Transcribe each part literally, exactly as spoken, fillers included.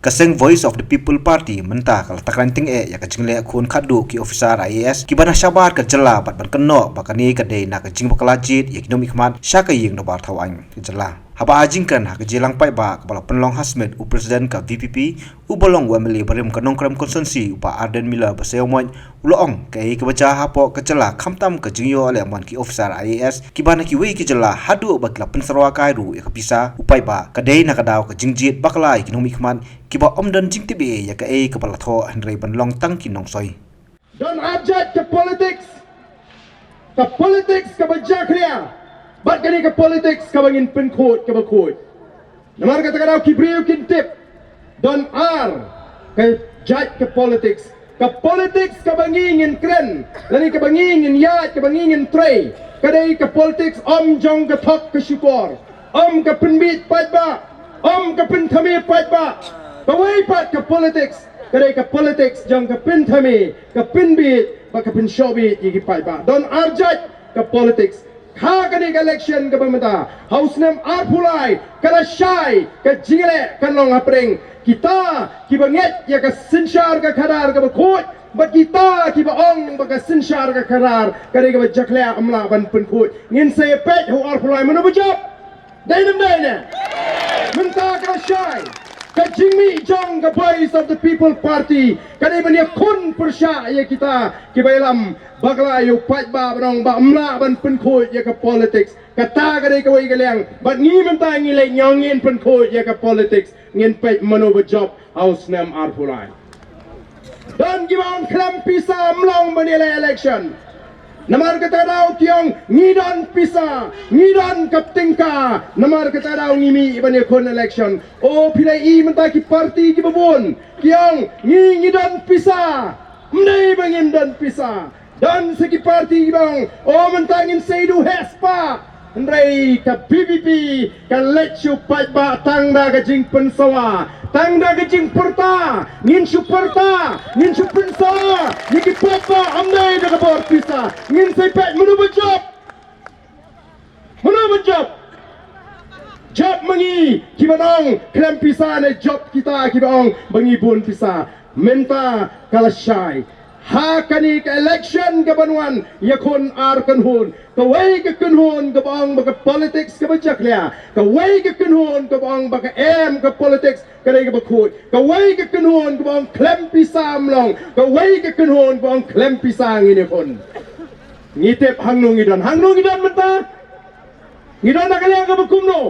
Ka seng Voice of the People Party mynta ka la takran tyngeh ïa ka jingleh khun khatduh ki officer I A S kiba na shabar ka jylla bad ban kynnoh ba kane ka dei na ka jingbakla jied ïa ki nongmihkhmat sha ka ïing dorbar thaw aiñ ka jylla. Haba ai jingkren ha ka jingïalang paidbah kaba la pynlong ha Smit, u President ka V P P uba long u M L A barim ka Nongkrem Constituency, u Bah Ardent Miller Basaiawmoit, u la ong kaei kaba jia hapoh ka jylla khamtam ka jingïoh lehmon ki officer I A S kiba na kiwei ki jylla haduh ba ki la pynsyrwa kai ruh ïa ka pisa u paidbah ka dei na ka daw ka jingjied bakla ïa ki nongmihkhmat kiba ym don jingtip ei ei ïa kaei kaba la thoh hynrei ban long tang ki nongsoi. Don arjait ka politics, ka politics kaba jakhlia bad kane ka politics kaba ngin pynkhuid kaba khuid. Namar kata ka daw ki briew kin tip don ar ka jait ka politics. Ka politics kaba ngi ngin kren lane kaba ngi ngin ïaid, kaba ngi ngin trei, ka dei ka politics ym jong ka thok ka shukor, ym ka pynbiej paidbah, ym ka pynthame paidbah. Kawei pat ka politics ka dei ka politics jong ka pynthame, ka pynbiej bad ka pynshohbiej ïa ki paidbah. Don arjait ka politics. Ha kane ka election kaba mynta ha u snem arphew lai ka la shai, ka jingleh kan long hapdeng kita kiba ngeit ïa ka synshar ka khadar kaba khuid bad kita kiba ong ba ka synshar ka khadar ka dei kaba jakhlia, ym lah ban pynkhuid. Ngin sa ïa peit ha u arphew lai mano ba jop. Dei ne ym dei ne? Mynta ka la shai. Ka jingmih jong ka Voice of the People Party ka dei ban ïakhun pyrshah ïa kita kiba ïalam bakla ïa u paidbah, ba ong ba ym lah ban pynkhuid ïa ka politics. Kata ka dei kawei ka liang bad ngi mynta ngi leit ñiaw, ngin pynkhuid ïa ka politics, ngin peit mano ba jop ha u snem arphew lai. Don kiba ong khlem pisa ym long ban ïaleh election. Namar kata ka daw ki ong ngi don pisa, ngi don ka tyngka, namar kata ka daw ngi mih ban ïakhun election. O phi la i mynta ki party kiba bun ki ong ngi, ngi don pisa. Ym dei ba ngim don pisa. Don sa ki party kiba ong o mynta ngin sa ïa duh heh spah. Hynrei ka V P P ka leit shu paidbah tang da ka jingpynsawa, tang da ka jingpyrta. Ngin shu pyrta, ngin shu pynsawa ïa ki paidbah, ym dei da ka bor pisa. Ngin sa ïa peit mano ba jop. Mano ba jop? Jop ma ngi kiba ong khlem pisa ne jop kita kiba ong ba ngi bun pisa? Mynta ka la shai. Ha kane ka election kaban wan ïakhun ar kynhun. Kawei ka kynhun kaba ong ba ka politics kaba jakhlia. Kawei ka kynhun kaba ong ba ka em ka politics ka dei kaba khuid. Kawei ka kynhun kaba ong khlem pisa ym long. Kawei ka kynhun kaba ong khlem pisa ngin ïakhun. Ngi tip hangno ngi don, hangno ngi don mynta. Ngi don da ka liang kaba kumno?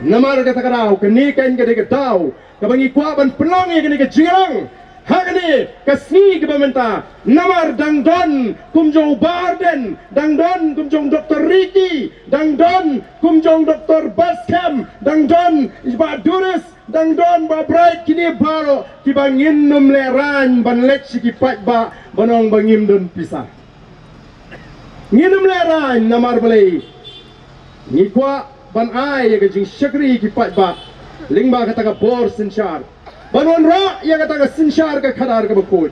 Namar kata ka daw kane kan ka dei ka daw kaba ngi kwah ban pynlong ïa kane ka jingïalang ha kane ka sngi kaba mynta. Namar dang don kum jong u Bah Ardent, dang don kum jong Doktor Ricky, dang don kum jong Doktor Baskem, dang don i Bah Duris, dang don Bah Bright, kine baroh kiba ngin ym lehraiñ ban leit sha ki paidbah ban ong ba ngim don pisa. Ngin ym lehraiñ namar balei? Ngi kwah ban ai ïa ka jingshakri ki paidbah lyngba kata ka bor synshar ban wanrah ïa kata ka synshar ka khadar kaba khuid.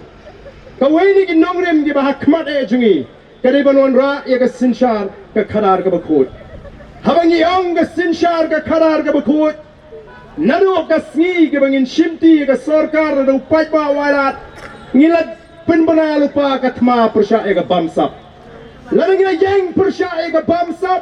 Kawei na ki nongrim kiba ha khmat eh jong ngi ka dei ban wanrah ïa ka synshar ka khadar kaba khuid. Haba ngi ong ka synshar ka khadar kaba khuid, naduh ka sngi kaba ngin shimti ïa ka sorkar lada u paidbah u ailad, ngi la pynbna lypa ka thma pyrshah ïa ka bamsap. Lada ngi la ïeng pyrshah ïa ka bamsap,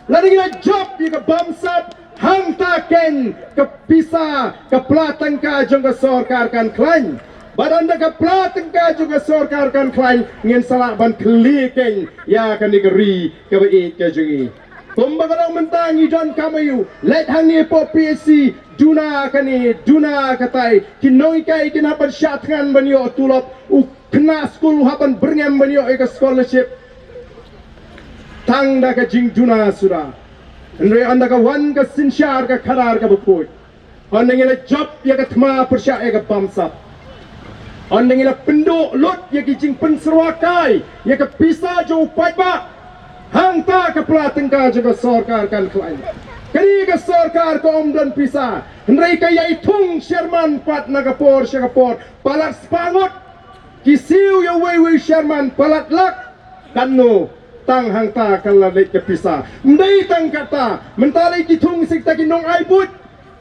lada ngi la jop ïa ka bamsap, hangta keiñ ka pisa, ka pla tyngka jong ka sorkar kan khlaiñ. Bad ynda ka pla tyngka jong ka sorkar kan khlaiñ, ngin sa lah ban khlieh keiñ ïa kane ka ri kaba ïeit ka jong ngi. Kumba ka long mynta ngi don kam aïu, leit hangne hapoh P H C, duna kane, duna katai, ki nonghikai kin hap ban shah thngan ban ïoh tulop, u khynnah skul u hap ban byrngem ban ïoh ïa ka scholarship. Tang da ka jingduna suda. Hynrei ynda ka wan ka synshar ka khadar kaba khuid, ynda ngi la jop ïa ka thma pyrshah ïa ka bamsap, ynda ngi la pynduh lut ïa ki jingpynsyrwa kai ïa ka pisa jong u paidbah, hangta ka pla tyngka jong ka sorkar kan khlaiñ. Kane ka sorkar ka ym don pisa, hynrei ka ïai thung sherman pat na ka por sha ka por. Palat spah ngut, ki siew ïa uwei uwei u sherman palat lak. Katno? Tang hangta ka la leit ka pisa. Ym dei tang kata, mynta lei ki thung sa kita ki nongai buit.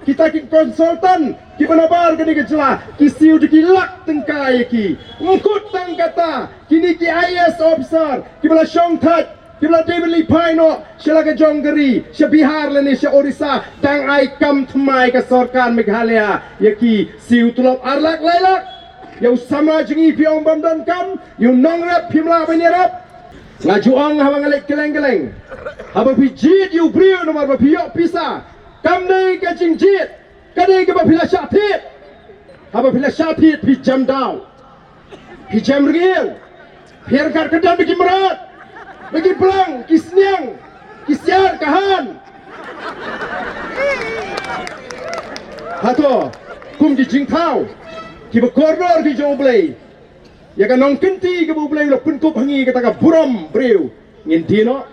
Kita ki consultant kiba nabar kane ka jylla ki siew da ki lak tyngka ïa ki. Ym kut tang kata, kine ki I A S officer kiba la shong thait, kiba la dei ban leit phai noh sha la ka jong ka ri, sha Bihar lane sha Orissa, dang ai kam thymmai ka sorkar Meghalaya ïa ki, siew tulop ar lak lai lak. Ïa u samla jong ngi phi ong bym don kam, ïa u nongrep phim lah ban ïarap. Nga ju ong haba nga leit kylleng kylleng, haba phi jied ïa u briew namar ba phi ïoh pisa, kam dei ka jingjied, ka dei kaba phi la shah thied. Haba phi la shah thied phi jem daw, phi jem rngiew, phi ïarap ka dang da ki mrad, da ki blang, ki sniang, ki siar, ka han. Hato kum ki jingthaw kiba kordor ki jong U Blei, ïa ka nongkynti kaba U Blei u la pynkup ha ngi, kata ka burom briew, ngin die noh?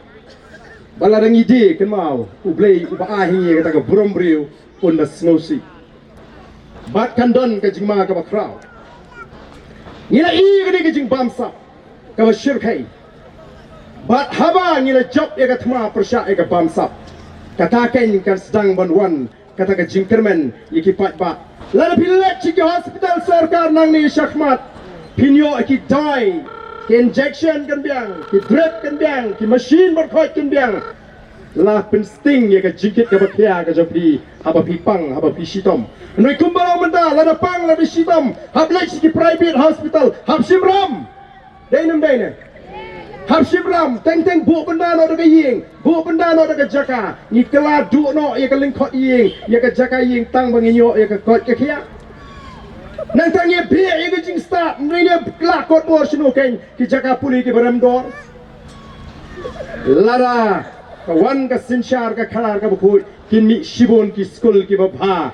Ba lada ngi die, kynmaw, U Blei uba ai ha ngi ïa kata ka burom briew un da sngewsih. Bad kan don ka jingma kaba khraw. Ngi la ïohi ïa kane ka jingbamsap kaba shyrkhei. Bad haba ngi la jop ïa ka thma pyrshah ïa ka bamsap, kata keiñ kan sdang ban wan kata ka jingkyrmen ïa ki paidbah. Lada phi leit sha ki hospital sorkar nangne shakhmat, phin ïoh ïa ki dawai, ki injection kan biang, ki drip kan biang, ki machine ban khoit kan biang. La pynsting ïa ka jingkit kaba khia ka jong phi haba phi pang, haba phi shitom. Hynrei kumba long mynta, lada pang lada shitom, hap leit sha ki private hospital, hap shim ram. Dei ne ym dei ne? Hap shim ram, teng teng buh bynda noh da ka ïing, buh bynda noh da ka jaka. Ngi kylla duh noh ïa ka lyngkot ïing, ïa ka jaka ïing, tang ba ngin ïoh ïa ka koit ka khiah. Nangta ngi beh ïa ka jingstad, ngi la kot bor shano keiñ ki jaka pule kiba rem dor. Lada ka wan ka synshar ka khadar kaba khuid, kin mih shibun ki skul kiba bha,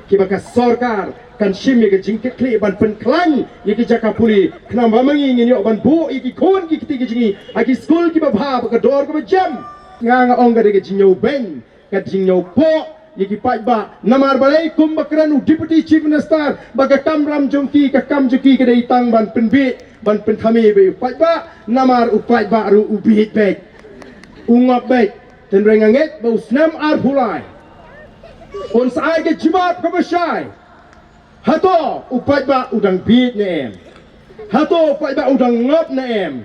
kiba ka sorkar kan shim ïa ka jingkitkhlieh ban pynkhlaiñ ïa ki jaka pule, khnang ba ma ngi ngin ïoh ban buh ïa ki khun ki kti ki jong ngi ha ki skul kiba bha, ba ka dor kaba jem. Nga, nga ong ka dei ka jingñiewbeiñ, ka jingñiewpoh ïa ki paidbah. Namar balei? Kumba kren u Deputy Chief Minister ba ka kamram jong ki, ka kam jong ki ka dei tang ban pynbiej, ban pynthame bad u paidbah. Namar u paidbah ruh u bieit beit, u ngop beit. Hynrei nga ngeit ba u snem arphew lai un sa ai ka jubab kaba shai. Hato u paidbah u dang bieit ne em? Hato u paidbah u dang ngop ne em?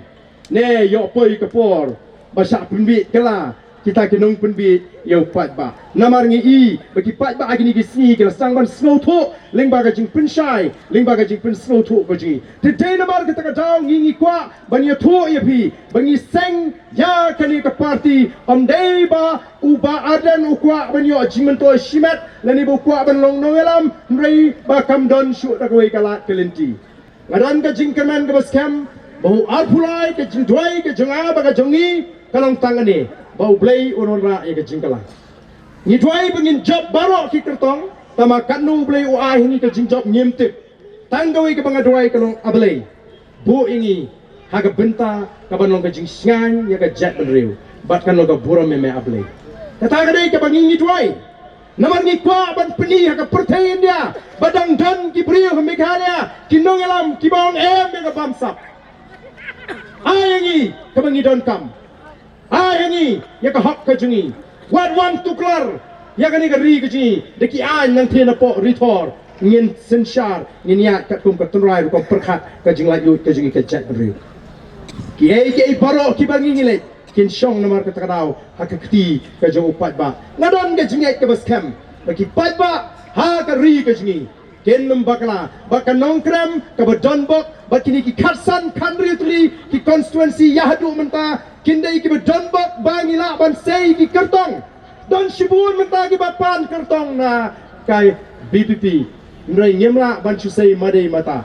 Ne ïoh poi ka por ba shah pynbiej kylla kita ki nongpynbiej ïa u paidbah. Namar ngi i ba ki paidbah ha kine ki sngi ki la sdang ban sngewthuh lyngba ka jingpynshai, lyngba ka jingpynsngewthuh ka jong ngi. Te dei namar kata ka daw ngi, ngi kwah ban ïathuh ïa phi ba ngi seng ïa kane ka party. Ym dei ba u Bah Ardent u kwah ban ïoh jingmyntoi shimet lane ba u kwah ban long nongïalam, hynrei ba kam don shuh da kawei ka lad ka lynti. Nga don ka jingkyrmen kaba skhem ba u arphew lai, ka jingduwai ka jong nga bad ka jong ngi ka long tang kane, ba U Blei un wanrah ïa ka jingkylla. Ngi duwai ba ngin jop baroh ki kyrtong, tangba katno U Blei u ai ha ngi ka jingjop ngim tip. Tang kawei kaba nga duwai ka long, A Blei, buh ïa ngi ha ka bynta kaban long ka jingshngaiñ ïa ka jaitbynriew bad kan long ka burom ïa me, A Blei. Kata ka dei kaba ngi, ngi duwai. Namar ngi kwah ban pyni ha ka pyrthei India ba dang don ki briew ha Meghalaya, ki nongïalam kiba ong em ïa ka bamsap. Ai ïa ngi kaba ngi donkam. Ai ha ngi ïa ka hok ka jong ngi. Wat wan tuklar ïa kane ka ri ka jong ngi da ki aiñ nangtei napoh ri thor. Ngin synshar, ngin ïaid katkum ka tynrai rukom pyrkhat ka jinglaitluid ka jong ngi ka jaitbynriew. Kiei kiei baroh kiba ngi, ngi leit kin shong namar kata ka daw ha ka kti ka jong u paidbah. Nga don ka jingngeit kaba skhem ba ki paidbah ha ka ri ka jong ngi kin ym bakla, ba ka Nongkrem kaba donbok bad kine ki khatsan khathynriew tylli ki constituency ïa haduh mynta kin dei kiba donbok ba ngi lah ban sei ki kyrtong. Don shibun mynta kiba pan kyrtong na ka B P P. Hynrei ngim lah ban shu sei madei mata.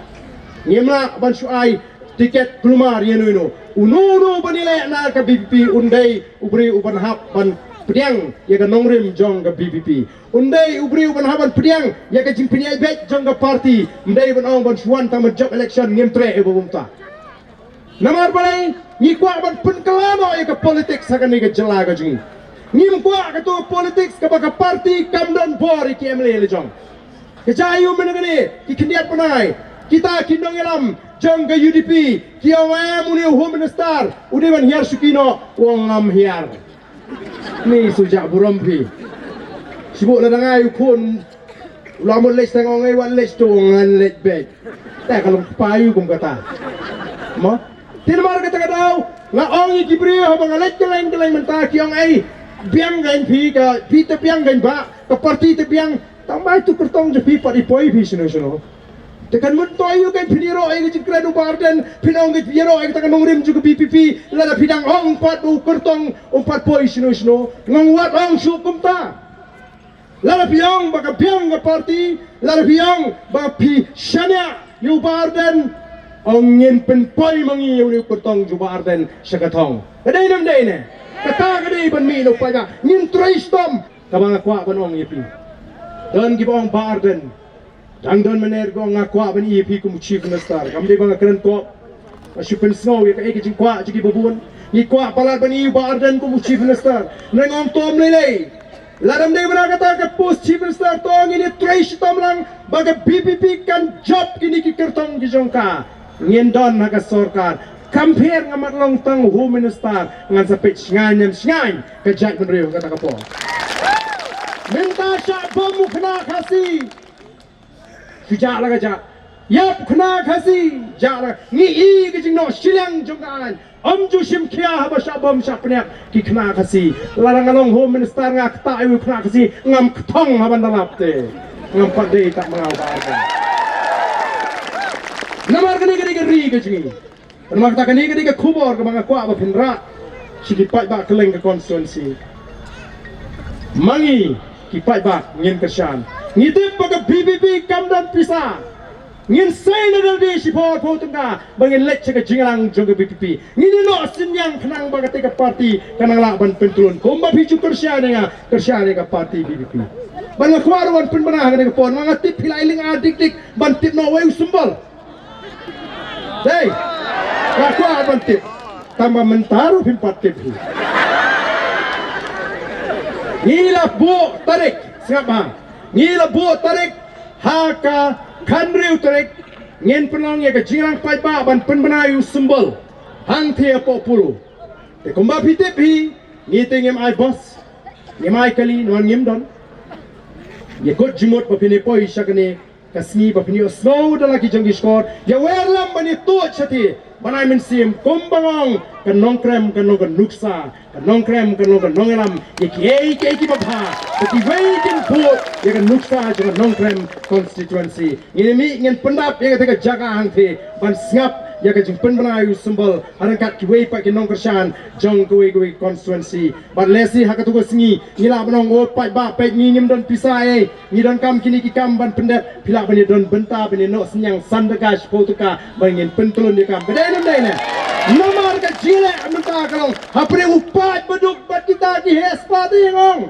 Ngim lah ban shu ai tiket kulmar ïa uno uno. Uno uno ban ïaleh na ka B P P un dei u briew uban hap ban pdiang ïa ka nongrim jong ka B P P. Un dei u briew uban hap ban pdiang ïa ka jingpynïaid beit jong ka party. Ym dei ban ong ban shu wan tang ban jop election, ngim treh ïa u ba kumta. Namar balei? Ngi kwah ban pynkylla noh ïa ka politics ha kane ka jylla ka jong ngi. Ngim kwah kato ka politics kaba ka party kam don bor ïa ki M L A la jong. Ka jia aïu mynne kane, ki khyndiat bnai kita ki nongïalam jong ka U D P ki ong em, une u Home Minister u dei ban hiar shuki noh, u ong ngam hiar. Ni shu jah burom phi. Shu lada nga ïa u khun u la mut leit tang, ong ei wat leit, to ngan leit beit. Te ka long kpa ïa u kum kata. Mo? Te namar kata ka daw nga ong ïa ki briew haba nga leit kylleng kylleng mynta ki ong ei, biang kein phi, ka phi te biang kein ba ka party te biang. Tang ba itu kyrtong jong phi pat i poi phi shano shano. Te kan mut to ïa u kein phin ïaroh ïa ka jingkren u Bah Ardent, phin ong kein phin ïaroh ïa kata ka nongrim jong ka VPP. Lada phi dang ong pat ba u kyrtong um pat poi shano shano, nga ong wat ong shuh kumta. Lada phi ong ba ka biang ka party, lada phi ong ba phi shaniah ïa u Bah Ardent, ong ngin pynpoi ma ngi ïa une u kyrtong jong u Bah Ardent sha ka thong. Ka dei ne ym dei ne? Kata ka dei ban mih na u paidbah. Ngin trei shitom. Kaba nga kwah ban ong ïa phi, don kiba ong Bah Ardent, dang don mynner kiba ong nga kwah ban ïa phi kum u Chief Minister. Kam dei ba nga kren kop. Nga shu pynsngew ïa kaei ka jingkwah jong kiba bun. Ngi kwah palat ban ïa u Bah Ardent kum u Chief Minister. Nang ong to ym lei lei. Lada ym dei ban ïa kata ka post Chief Minister, to ngin ïa trei shitom lang ba ka VPP kan jop kine ki kyrtong ki jong ka. Ngin don ha ka sorkar. Kam pher nga mat long tang Home Minister, ngan sa peit shngaiñ ne ym shngaiñ ka jaitbynriew ha kata ka por. Mynta shah bom u khynnah Khasi. Shu jah la ka jah. Ïap khynnah Khasi, jah la. Ngi i ka jingnoh shiliang jong ka aiñ. Ym ju shim khia haba shah bom shah pynïap ki khynnah Khasi. Lada nga long Home Minister nga ktah ïa u khynnah Khasi, ngam kthong haba nda lap te. Ngam pat dei tak ma nga u Bah Ardent. Namar kane ka dei ka ri ka jong ngi. Namar kata kane ka dei ka khubor kaba nga kwah ba phin rah sha ki paidbah kylleng ka constituency. Ma ngi ki paidbah ngin kyrshan. Ngi tip ba ka VPP kam don pisa. Ngin sei na dal di shiphew arphew tyngka ba ngin leit sha ka jingïalang jong ka VPP. Ngin ïa noh synñiang khnang ba kata ka party kan nang lah ban pyntlun. Kumba phi ju kyrshan ïa nga, kyrshan ïa ka party VPP. Ba nga kwah ruh ban pynbna ha kane ka por, nga tip phi la ïa lynga dik dik ban tip noh wei u symbol. Dei, nga kwah ban tip. Tang ba mynta ruh phim pat tip hi. Ngi la buh tarik, sngap ha. Ngi la buh tarik ha ka khathynriew tarik. Ngin pynlong ïa ka jingïalang paidbah ban pynbna ïa u symbol hangthie hapoh Polo. Te kumba phi tip hi, ngi te ngim ai bos, ngim ai kali, namar ngim don. Ïa kut jingmut ba phin ïa poi sha kane ka sngi ba phin ïohsngew da la ki jong ki shkor, ïa wer lem ban ïa tuid shathie, ban ai mynsiem kumba nga ong, ka Nongkrem kan long ka nuksa, ka Nongkrem kan long ka nongïalam ïa kiei kiei kiba bha, ba kiwei kin bud ïa ka nuksa jong ka Nongkrem constituency. Ngin ïa mih, ngin pyndap ïa kata ka jaka hangthie ban sngap ïa ka jingpynbna ïa u symbol ha ryngkat kiwei pat ki nongkyrshan jong kawei kawei constituency. Bad lehse ha katu ka sngi ngi lah ban ong, o paidbah, peit ngi ngim don pisa ei, ngi donkam kine ki kam ban pyndep. Phi lah ban ïa don bynta ban ïa noh synñiang san tyngka, shiphew tyngka ba ngin pyntlun ïa kam. Ka dei ne ym dei ne? Namar ka jingleh mynta ka long hapdeng u paid baduk bad kita ki heh spah te, ong.